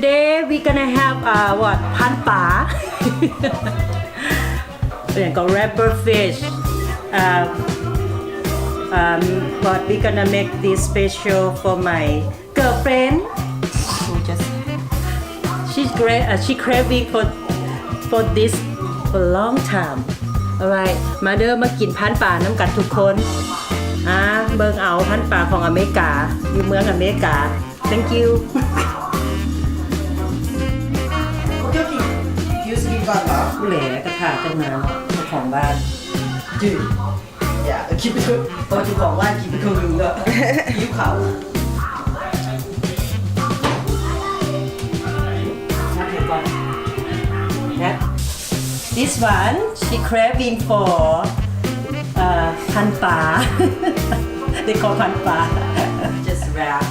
Today we gonna have, uh, what? ພັນປາ ແລ້ວກໍ wrapper fish. Um, um, what we gonna make this special for my girlfriend. Who just, she's gra-, uh, she craving for, for this for a long time. Alright, ມາເດີ ມາກິນພັນປານຳກັນທຸກຄົນ. ອ່າ ເບິ່ງເອົາ ພັນປາຂອງອາເມລິກາ ຢູ່ເມືອງອາເມລິກາ. Thank you. ແຫຼະ ກະຖາເຈົ້ານາງເນາະ ເຈົ້າຂອງບ້ານ. ຢ່າ ກິນໄປເຖິ ຕອນເຈົ້າຂອງບ້ານກິນເຄິ່ງໜຶ່ງແລ້ວ ຫິວເຂົ້າ. ນັບໃຫ້ກ່ອນ ນັບ. This one, she craving for, uh, ພັນປາ. They call ພັນປາ just wrap.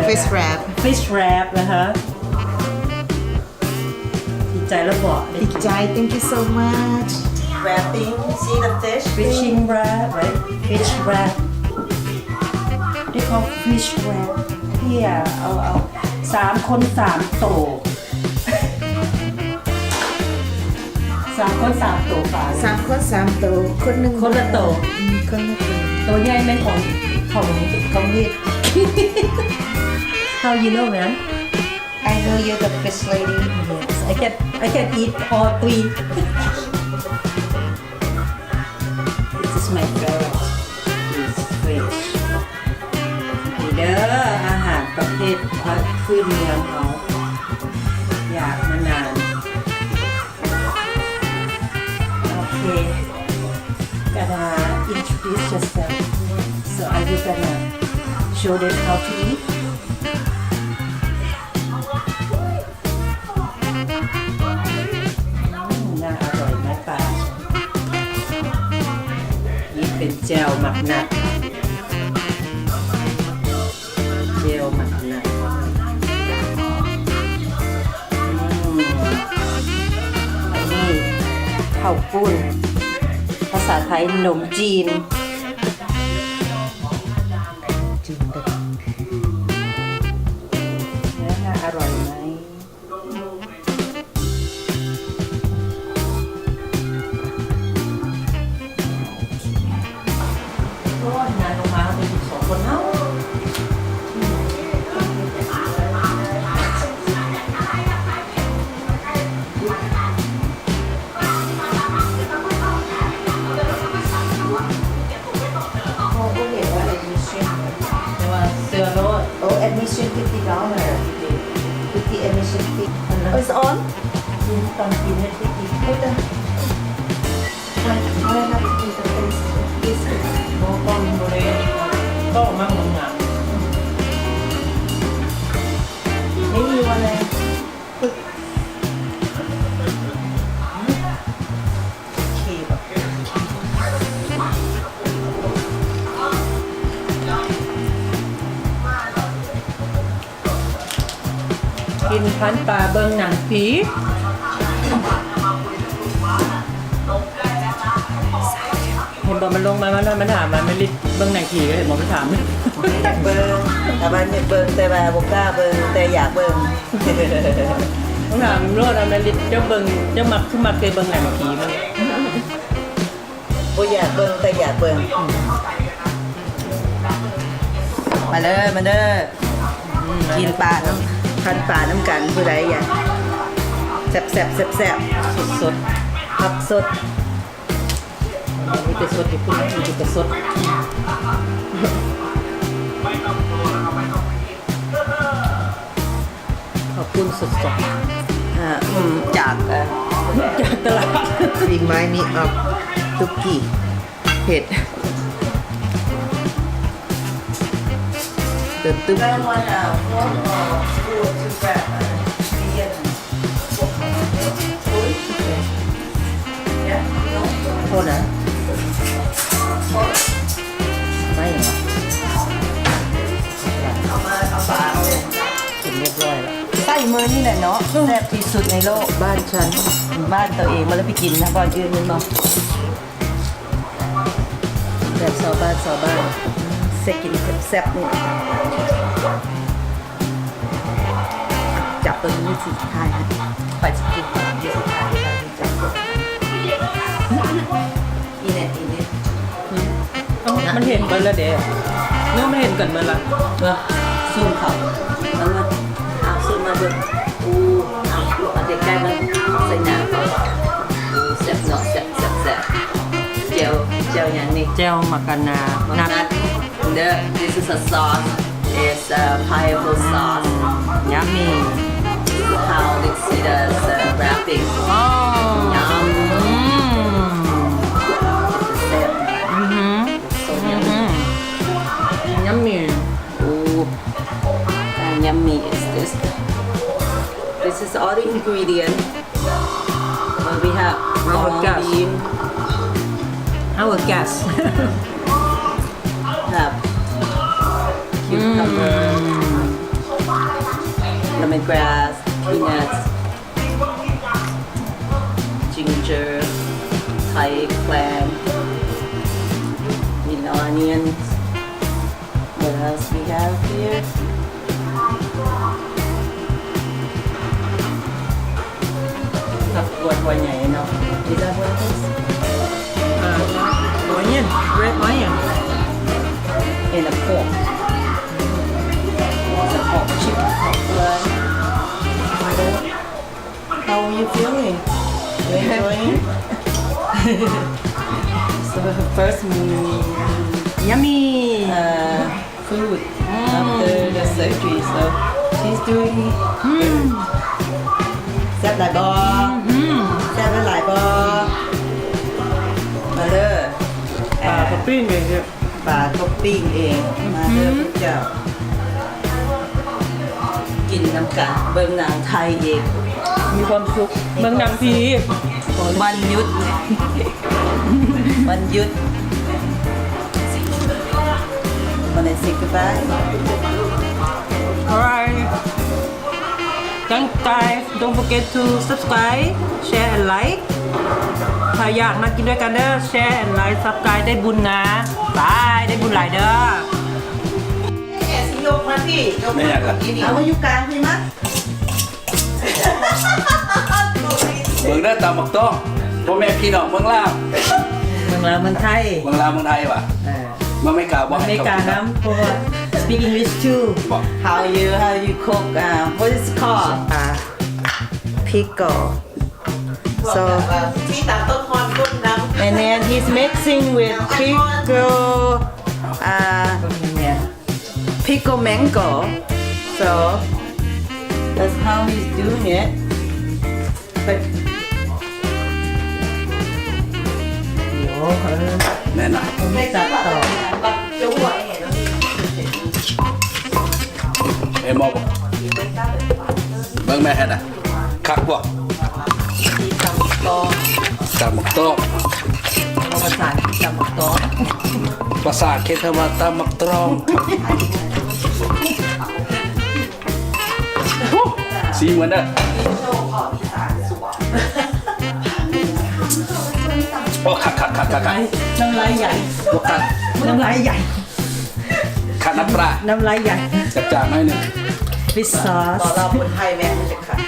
Fish wrap. Fish wrap ນະຮະ. ດີໃຈແລ້ວບໍ່ ດີໃຈ. Thank you so much. Wrapping, see the fish? Fishing wrap, right? Fish wrap. They call fish wrap. ເພື່ອເອົາ ເອົາ ສາມຄົນສາມໂຕ. ສາມຄົນສາມໂຕປາ. ສາມຄົນສາມໂຕ ຄົນໜຶ່ງ ຄົນລະໂຕ. ອືມ ຄົນລະໂຕ. ໂຕໃຫຍ່ແມ່ນຂອງ ຂອງ ຂອງເຮັດ. How you know, man? I know you're the fish lady. Yes, I can, I can eat all three. This is my favorite, is fish. ນີ້ເດີ ອາຫານປະເພດພື້ນເມືອງເຮົາ ຢາກມານານ. Okay, gonna introduce yourself. So are you gonna show them how to eat? ອືມ ໜ້າອະຮ່ອຍໄໝປ້າ? ນີ້ເປັນແຈ່ວໝາກນັດ ແຈ່ວໝາກນັດ. ອືມ ອັນນີ້ເຂົ້າປຸ້ນ ພາສາໄທໜົມຈີນ. ຈີນເດີ ເນື້ອອະຮ່ອຍໄໝ? ໂອ້ຍ ງານລົງມາເຮົາໄປຢູ່ສອງຄົນເຮົາ. ເຂົາບໍ່ເຫັນວ່າ admission ແຕ່ວ່າເຊື່ອໂລດ. Oh, admission fifty dollar. Fifty admission fee. Oh, it's on? ຕອນກິນເຮັດ fifty. ໂອ້ຍ ຕາຍ. Why, why not eat the face? This is ບໍ່ ກ້ອງບໍ່ໄດ້ ກໍມັກມັນງາມ. Maybe you wanna put ກິນພັນປາເບິ່ງໜັງຜີ. ເຫັນບໍ່ ມັນລົງມາ ມັນ ມັນຖາມວ່າ ແມ່ລິດເບິ່ງໜັງຜີ ເຫັນບໍ່ ມັນຖາມ. ຢາກເບິ່ງ ຖ້າວ່າຢາກເບິ່ງ ແຕ່ວ່າບໍ່ກ້າເບິ່ງ ແຕ່ຢາກເບິ່ງ. ຕ້ອງຖາມໂລດວ່າ ແມ່ລິດ ເຈົ້າເບິ່ງ ເຈົ້າມັກ ຄືມັກແຕ່ເບິ່ງໜັງຜີມັນ. ບໍ່ຢາກເບິ່ງ ແຕ່ຢາກເບິ່ງ. ມາເດີ ມາເດີ ກິນປານຳ ພັນປານຳກັນ. ຜູ້ໃດຢາກແຊບໆ ແຊບໆ ສົດໆ ຜັກສົດ. ມີແຕ່ສົດຢູ່ພຸ້ນ ມີແຕ່ສົດ. ເຂົ້າປຸ້ນສົດໆ ອ່າ ອືມ ຈາກ ເອີ ຈາກຕະຫຼາດ. Remind me of ຕຸກກີ້ເຜັດ. ເຕີມຕຶບ. Hold on. ໄໝ້ຫວະ? ກິນຮຽບຮ້ອຍແລ້ວ. ໃສ່ມື້ນີ້ແຫຼະເນາະ ແຊບທີ່ສຸດໃນໂລກ. ບ້ານຊັ້ນ ບ້ານໂຕເອງ ມາແລ້ວໄປກິນນະບ່ອນອື່ນແມ່ນບໍ່? ແບບຊາວບ້ານ ຊາວບ້ານ ຊິກິນແຊບໆ ນີ້. ຈັບ ຕົວນີ້ຊິຖ່າຍໃຫ້ ຂ້ອຍຊິກິນກ່ອນ ຊິຖ່າຍໃຫ້ເຈົ້າກ່ອນ ອີແນ່ ອີແນ່ ເອົ້າ ມັນເຫັນເບິດແລ້ວເດ້ ເນາະ ມັນເຫັນກັນເບິດລະ ເບິ່ງ ຊູມເຂົ້າ ເບິ່ງ ເອົາ ຊູມມາເບິ່ງ ອູ ເອົາ ເອົາໃກ້ໆ ເບິ່ງ ໃສ່ໜ້າເຂົາ ອູ ແຊບເນາະ ແຊບ ແຊບ ແຊບ ແຈ່ວ ແຈ່ວຫຍັງນີ້ ແຈ່ວໝາກກະນາ ໝາກກະນາ This is a sauce. It's a pineapple sauce. Yummy. This is how they see the, the wrapping. Oh. Yum. Mm. It's a set. Mm-hmm. So yummy. Mm-hmm. Yummy. Ooh. How yummy is this? This is all the ingredient. Well, we have our guest. Our guest. Have cucumber, mm, lemongrass, peanuts, ginger, Thai eggplant, green onions. What else we have here? ຜັກບວດຫົວໃຫຍ່ເນາະ. Is that what it is? Uh, onion, red onion. And a pork. It's a pork chip, pork blood. How are you feeling? You enjoying? So, first meal. Yummy. Uh, food after the surgery. So, she's doing good. ແຊບຫຼາຍບໍ່? ແຊບຫຼາຍບໍ່? ມາເດີ. ປາກໍປີ້ງເອງເດີ. ປາກໍປີ້ງເອງ. ມາເດີພວກເຈົ້າ ກິນນຳກັນ ເບິ່ງໜັງໄທອີກ ມີຄວາມສຸກ ເບິ່ງໜັງຜີ ວັນຢຸດ ວັນຢຸດ. Wanna say goodbye? Alright. Thanks, guys. Don't forget to subscribe, share and like. ຖ້າຢາກມາກິນດ້ວຍກັນເດີ share and like subscribe ໄດ້ບຸນນະ. ບາຍ ໄດ້ບຸນຫຼາຍເດີ. ແມ່ຊິຍົກມາພີ້ ຍົກມາ ແມ່ນຫຍັງລະ? ເອົາມາຢູ່ກາງພີ້ມາ. ເບິ່ງເດີ ຕຳບັກຕ້ອງ ພໍ່ແມ່ພີ່ນ້ອງເມືອງລາວ ເມືອງລາວເມືອງໄທ ເມືອງລາວເມືອງໄທຫວາ? ເອີ ເມືອງອາເມລິກາບໍ່ໃຫ້ເຂົ້າ ອາເມລິການຳ ເພາະວ່າ speak English too. How you, how you cook, uh, what is called? Uh, pickle. So, ມີຕຳຕົ້ນຮອນຕົ້ນດຳ and then he's mixing with pickle, uh, pickle mango. So, that's how he's doing it. ແມ່ນນະ ເຫັນບໍ່? ເບິ່ງແມ່ເຮັດນະ ຄັກບໍ່? ຕຳບັກຕ້ອງ ຕຳບັກຕ້ອງ ເອົາພາສາອັງກິດ ຕຳບັກຕ້ອງ ພາສາອັງກິດເອີ້ນວ່າຕຳບັກຕຣອງ. ສີເໝືອນເດີ. ໂອ້ ຄັກໆໆໆໆ. ນ້ຳລາຍໃຫຍ່. ບໍ່ຄັກ. ນ້ຳລາຍໃຫຍ່. ຂາດນ້ຳປາ. ນ້ຳລາຍໃຫຍ່. ຈາກໆ ໜ້ອຍໜຶ່ງ. Fish sauce. ຕອນເຮົາຄົນໄທແມ່ນມັນຈະຂາດ.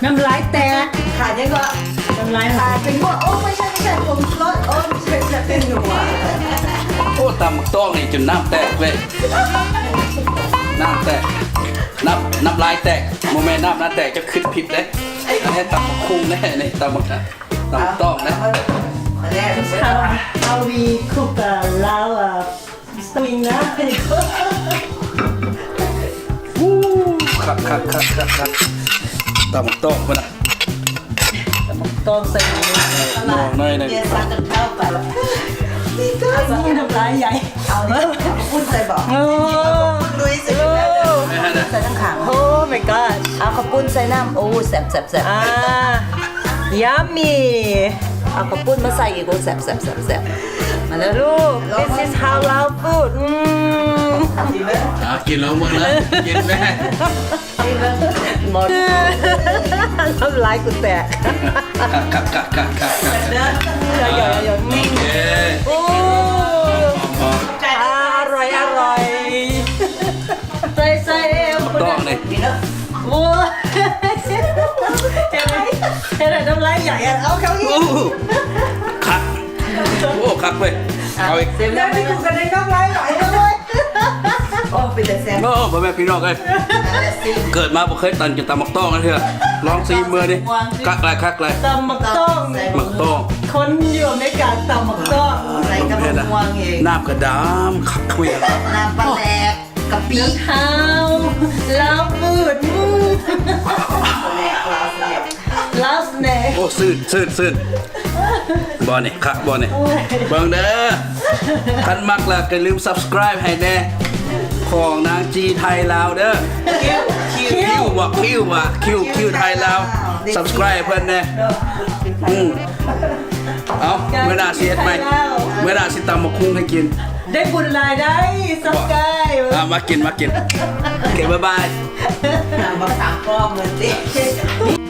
ນ້ຳລາຍແຕກ. ຂາດຫຍັງກໍ? ນ້ຳລາຍ ຂາດເປັນຫົວ. ໂອ້ ບໍ່ໃຊ່ ບໍ່ໃຊ່ ຜົງຊູລົດ. ໂອ້ ບໍ່ໃຊ່ ບໍ່ໃຊ່ ເປັນຫົວ. ໂອ້ ຕຳບັກຕ້ອງນີ້ຈົນນ້ຳແຕກເວີຍ. ນ້ຳແຕກ ນ້ຳ ນ້ຳລາຍແຕກ ບໍ່ແມ່ນນ້ຳນາແຕກ ເຈົ້າຄິດຜິດເດ້. ອັນນີ້ຕຳບັກຄຸ່ງເດ້ ນີ້ຕຳບັກ ຕຳບັກຕ້ອງເດ້. How, how we cook, uh, Lao, uh, steaming now. ອູ້ ຄັກໆໆໆ ຕຳບັກຕ້ອງພຸ້ນນະ. ຕຳບັກຕ້ອງໃສ່ໝໍ້ໜ້ອຍໜຶ່ງ. ນ້ຳລາຍໃຫຍ່. ເອົາເຂົ້າປຸ້ນໃສ່ບໍ່? ໂອ້ ໃສ່ນ້ຳຂັງ. Oh my god. ເອົາເຂົ້າປຸ້ນໃສ່ນ້ຳ. ໂອ້ ແຊບໆໆ. ອ່າ yummy. ເອົາເຂົ້າປຸ້ນມາໃສ່ອີກ. ໂອ້ ແຊບໆໆໆ. ມາເດີລູກ. This is Halal food. ອືມ ອ່າ ກິນລອງເບິ່ງເດີ ກິນແມ່. ໝົດ ນ້ຳລາຍກູແຕກ. ຄັກໆໆໆ. ໂອ້ ອະຮ່ອຍ ອະຮ່ອຍ. ໃສ່ ໃສ່ ຕຳບັກຕ້ອງນີ້ ເຮັດໃຫ້ນ້ຳລາຍໄຫຼ. ເອົາເຂົ້າອີກ. ໂອ້ ຄັກ. ໂອ້ ຄັກເວີຍ. ເອົາອີກ. ເຊຟ ໄດ້ໄປກູກັນໃນນ້ຳລາຍໄຫຼເລີຍ. ໂອ້ ເປັນຕາແຊບ. ໂອ້ ພໍ່ແມ່ພີ່ນ້ອງເອີຍ, ເກີດມາບໍ່ເຄີຍຕັນກິນຕຳໝາກຕ້ອງຈັກເທື່ອ. ລອງຊີມເບິ່ງນີ້. ຄັກຫຼາຍ ຄັກຫຼາຍ. ຕຳໝາກຕ້ອງ. ໝາກຕ້ອງ. ຄົນຢູ່ອາເມລິກາຕຳໝາກຕ້ອງ. ໃສ່ກັບໝາກມ່ວງອີກ. ນ້ຳກະດຳ ຄັກເວີຍ. ນ້ຳປາແດກ. ກະປິ ລາວ ລາວປືດ ລາວສະແໜ. ໂອ້ ຊື່ນ ຊື່ນ ຊື່ນ ບໍ່ນີ້ ຄັກບໍ່ນີ້. ເບິ່ງເດີ ຄັນມັກລະກະຢ່າລືມ subscribe ໃຫ້ແດ່ ຂອງນາງຈີໄທລາວເດີ. ຄິວ ຄິວ ບໍ່ ຄິວວ່າ ຄິວ ຄິວໄທລາວ subscribe ເພິ່ນແດ່. ອືມ ເອົາ ມື້ໜ້າຊິເຮັດໃໝ່. ມື້ໜ້າຊິຕຳໝາກຫຸ່ງໃຫ້ກິນ. ໄດ້ບຸນຫຼາຍໄດ້ subscribe. ອ່າ ມາກິນ ມາກິນ. ໂອເຄ ບາຍບາຍ. ບັກສາມປ້ອມເລີຍຕິ.